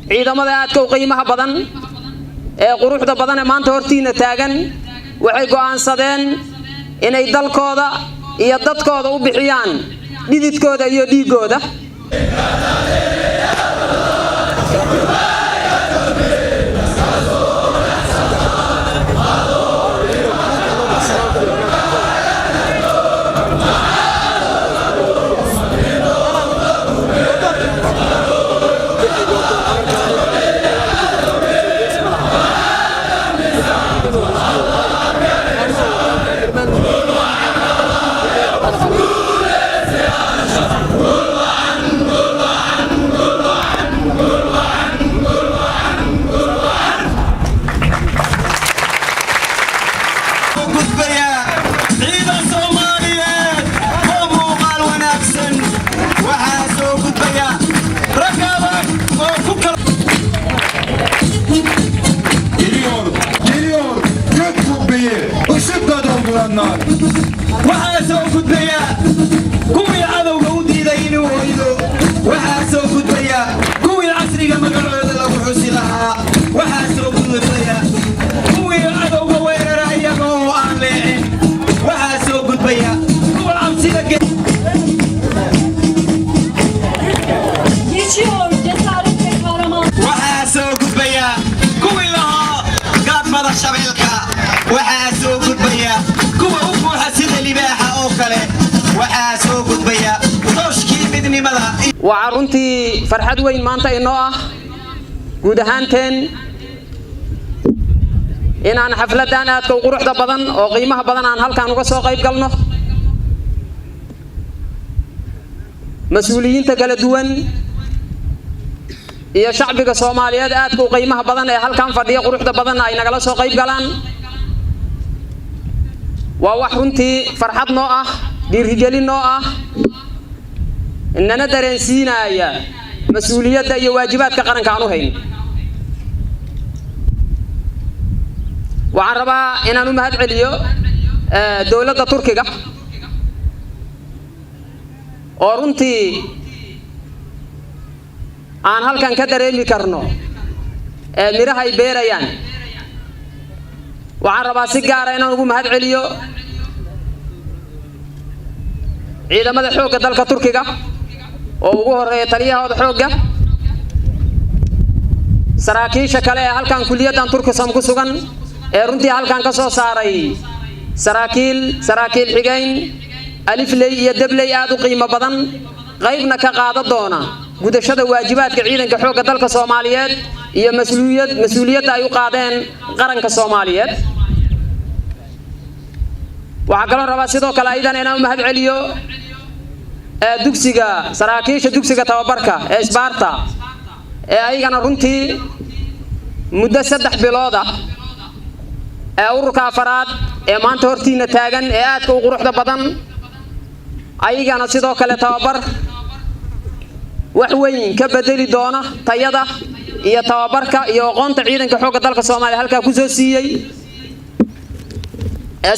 Ciidamada aadka u qiimaha badan ee quruxda badan ee maanta hortiina taagan waxay go'aansadeen inay dalkooda iyo dadkooda u bixiyaan dhididkooda iyo dhiiggooda. Gudbaya ciidan Soomaaliyeed oo muuqaal wanaagsan. Waxaa soo gudbaya rag adag oo ku kala Geliyor, geliyor. Gök kubbeyi ışıkla dolduranlar. Waxaa soo gudbaya kuwii cadowga u diiday inuu hoydo. Waxaa soo gudbaya kuwii casriga magacooda lagu xusi lahaa. Waxaa soo gudbaya kuwii cadowga weerara iyaga oo aan leecin. Waxaa soo gudbaya kuwa cabsida Geçiyor cesaret ve kahraman. Waxaa soo gudbaya kuwii lahaa gaadmada shabeelka. Waxaa soo gudbaya kuwa u buuxa sida libaaxa oo kale. Waxaa soo gudbaya tooshkii midnimada. Waxaa runtii farxad weyn maanta inoo ah guud ahaanteen inaan xafladdan aadka u quruxda badan oo qiimaha badan aan halkan uga soo qayb galno. Mas-uuliyiinta kala duwan iyo shacbiga Soomaaliyeed aadka u qiimaha badan ee halkan fadhiya quruxda badanna ay nagala soo qayb galaan waa wax runtii farxad noo ah, dhiirigelin noo ah, nana dareensiinaya mas-uuliyadda iyo waajibaadka qaranka aan u hayno. Waxaan rabaa inaan u mahad celiyo dowladda Turkiga oo runtii aan halkan ka dareemi karno midhaha ay beerayaan. Waxaan rabaa si gaara inaan ugu mahad celiyo ciidamada xoogga dalka Turkiga oo ugu horeeya taliyahooda xoogga, saraakiisha kale ee halkan kuliyaddan Turkisom ku sugan ee runtii halkan ka soo saaray saraakiil, saraakiil xigeyn, alifley iyo debley aad u qiimo badan, qaybna ka qaada doona gudashada waajibaadka ciidanka xoogga dalka Soomaaliyeed iyo mas-uuliyadda ay u qaadeen qaranka Soomaaliyeed. Waxaa kaloo rabaa sidoo kale ayadana inaan u mahad celiyo dugsiga saraakiisha dugsiga tababarka ee Isbaarta ee ayagana runtii muddo 3 bilood ah ee ururka afaraad ee maanta hortiina taagan ee aadka u quruxda badan ayagana sidoo kale tababar wax weyn ka bedeli doona tayada iyo tababarka iyo aqoonta ciidanka xoogga dalka Soomaaliya halkaa kusoo siiyey.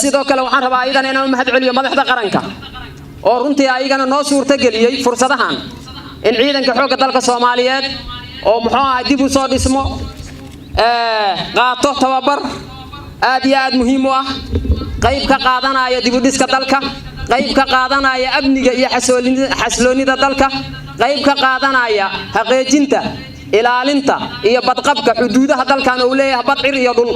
Sidoo kale waxaan rabaa ayadana inaan u mahad celiyo madaxda qaranka oo runtii ayagana noo suurtageliyey fursadahan in ciidanka xoogga dalka Soomaaliyeed oo muxuu ahay dib u soo dhismo, qaato tababar aad iyo aad muhiim u ah, qayb ka qaadanaya dib u dhiska dalka, qayb ka qaadanaya amniga iyo xasloonida dalka, qayb ka qaadanaya xaqiijinta, ilaalinta iyo badqabka xuduudaha dalkan uu leeyahay, bad, cir iyo dhul.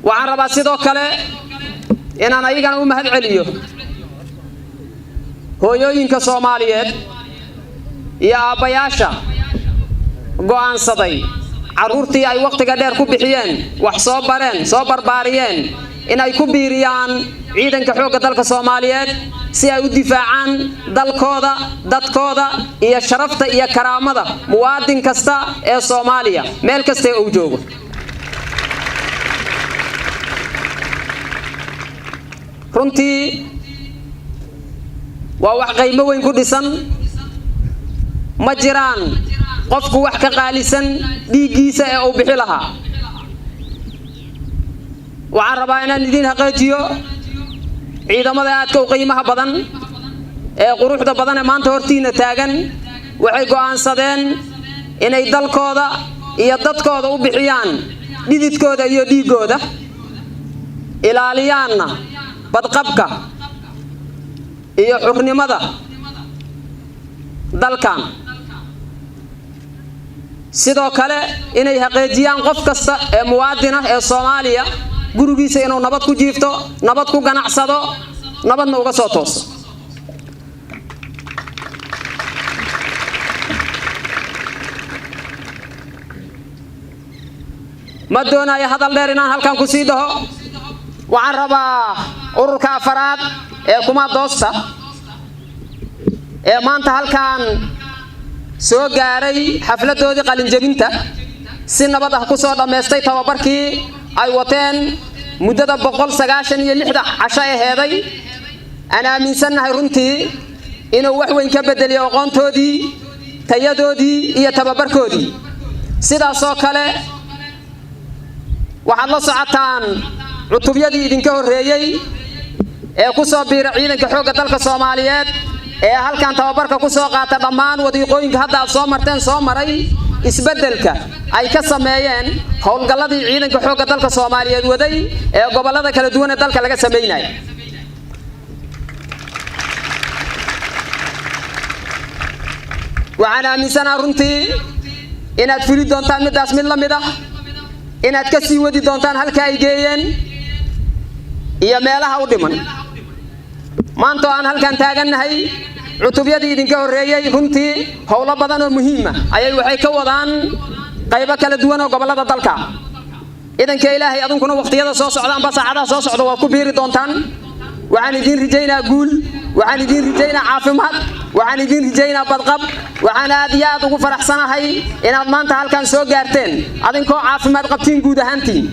Waxaan rabaa sidoo kale inaan ayagana u mahad celiyo hooyooyinka Soomaaliyeed iyo aabbayaasha go'aansaday carruurtii ay wakhtiga dheer ku bixiyeen, wax soo bareen, soo barbaariyeen, inay ku biiriyaan ciidanka xoogga dalka Soomaaliyeed si ay u difaacaan dalkooda, dadkooda iyo sharafta iyo karaamada muwaadin kasta ee Soomaaliya meel kasta uu joogo. Runtii waa wax qiimo weyn ku dhisan. Ma jiraan qofku wax ka qaalisan dhiiggiisa ee uu bixi lahaa. Waxaan rabaa inaan idiin xaqiijiyo ciidamada aadka u qiimaha badan ee quruxda badan ee maanta hortiina taagan waxay go'aansadeen inay dalkooda iyo dadkooda u bixiyaan dhididkooda iyo dhiiggooda, ilaaliyaanna badqabka iyo xurnimada dalkan, sidoo kale inay xaqiijiyaan qof kasta ee muwaadin ah ee Soomaaliya gurigiisa inuu nabad ku jiifto, nabad ku ganacsado, nabadna uga soo tooso. Ma doonayo hadal dheer inaan halkan ku sii dhaho. Waxaan rabaa ururka afaraad ee kumaandoosta ee maanta halkan soo gaaray xafladoodii qalinjabinta, si nabad ah ku soo dhammaystay tababarkii ay wateen muddada 196-da casho aheeday. Aan aaminsannahay runtii inuu wax weyn ka bedeliyo aqoontoodii, tayadoodii iyo tababarkoodii. Sidaasoo kale waxaad la socotaan cutubyadii idinka horreeyey ee ku soo biira ciidanka xoogga dalka Soomaaliyeed ee halkan tababarka ku soo qaata, dhammaan wadiiqooyinka hadda aad soo marteen soo maray, isbeddelka ay ka sameeyeen howlgalladii ciidanka xoogga dalka Soomaaliyeed waday ee gobollada kala duwan ee dalka laga sameynaya. Waxaan aaminsanaha runtii inaad fuli doontaan middaas mid la mid ah, inaad ka sii wadi doontaan halka ay geeyeen iyo meelaha u dhiman. Maanta oo aan halkan taagannahay, cutubyadii idinka horreeyey runtii howlo badan oo muhiima ayay waxay ka wadaan qaybo kala duwan oo gobollada dalka. Idanka Ilaahay adunkuna waqtiyada soo socda amba saacadaha soo socda waad ku biiri doontaan. Waxaan idiin rijaynaa guul, waxaan idiin rijaynaa caafimaad, waxaan idiin rijaynaa badqab. Waxaan aad iyo aad ugu faraxsanahay inaad maanta halkan soo gaarteen adinkoo caafimaad qabtiin, guud ahaantiin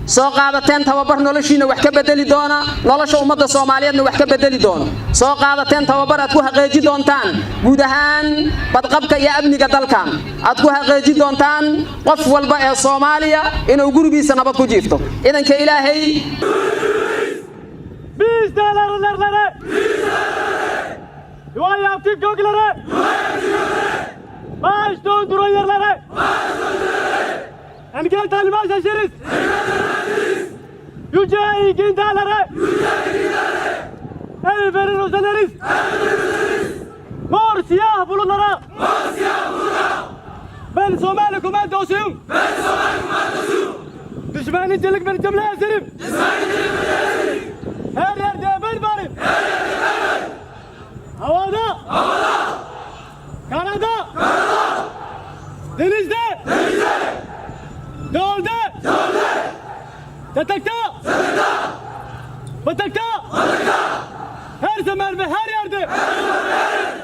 soo qaadateen tababar noloshiina wax ka bedeli doona, nolosha ummadda Soomaaliyeedna wax ka bedeli doono, soo qaadateen tababar aad ku xaqiiji doontaan guud ahaan badqabka iyo amniga dalkan, aad ku xaqiiji doontaan qof walba ee Soomaaliya inuu gurigiisa nabad ku jiifto, idanka Ilaahay. Biz değerlilere, yuva yaptık göklere, baş döndüren yerlere, engel tanımaz şaşırız, yüce ikindarlara, el verir özeneriz, mor siyah bulutlara, ben Somali komandosuyum, düşmanın çelik bir cümle eserim, her yerde ben varım. Havada. Havada. Karada. Karada. Denizde. Denizde. Dölde. Dölde. Yatakta. Yatakta. Batakta. Batakta. Her zaman ve her yerde. Her zaman ve her yerde.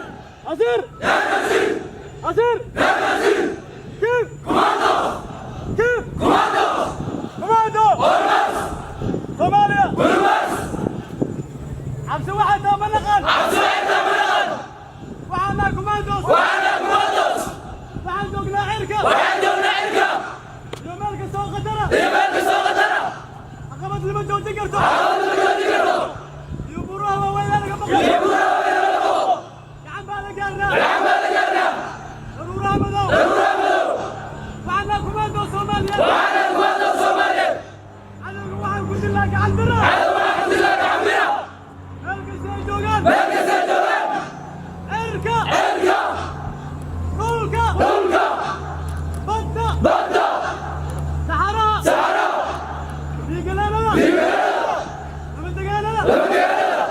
Hazır. Hazır. Hazır. Hazır. Kim? Komando. Kim? Komando. Komando. Olmaz. Somaliya. Olmaz. Cabsi waxaa taaba naqan. Cabsi waxaa taaba naqan. Waxaana kumandos. Waxaana kumandos. Waxaan joognaa cirka. Waxaan joognaa cirka. Iyo meel kasta oo khatara. Iyo meel kasta oo khatara. Caqabad lama joojin karto. Caqabad lama joojin karto. Iyo buuraha waaweyn laga baqo. Iyo buuraha waaweyn laga baqo. Gacan baa la gaarnaa. Gacan baa la gaarnaa. Daruuraha madow. Daruuraha madow. Waxaana kumandos Soomaaliyeed. Waxaana kumandos Soomaaliyeed. Cadowga waxaan ku dilaa gacan bira. Cadowga waxaan ku dilaa gacan bira. Meel kasta ay joogaan. Meel kasta ay joogaan. Cirka. Cirka. Dhulka. Dhulka. Badda. Badda. Saxaraha. Saxaraha. Biigalaalada. Biigalaalada. Lama degaanada. Lama degaanada.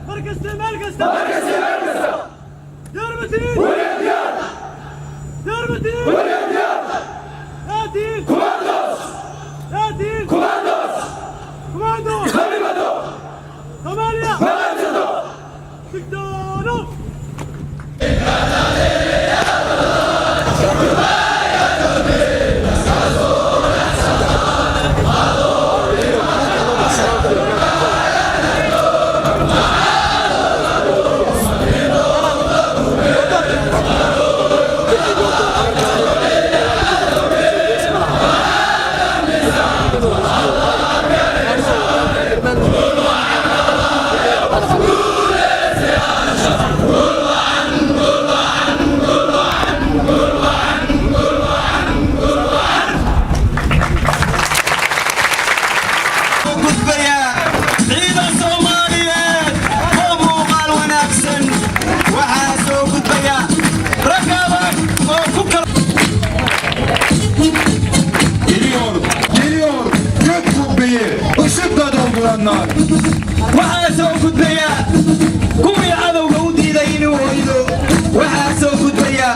Mar kasta meel kasta. Mar kasta meel kasta. Diyaar ma tihiin? Weligaa diyaar. Diyaar ma tihiin? Weligaa diyaar. Yaa tihiin? Kumandos. Yaa tihiin? Kumandos. Kumandos. Ma dhimato. Soomaaliya. Ma qabsato. Digtoonow. dolduranlar. Waxaa soo gudbaya kuwii cadowga u diiday inuu hoydo. Waxaa soo gudbaya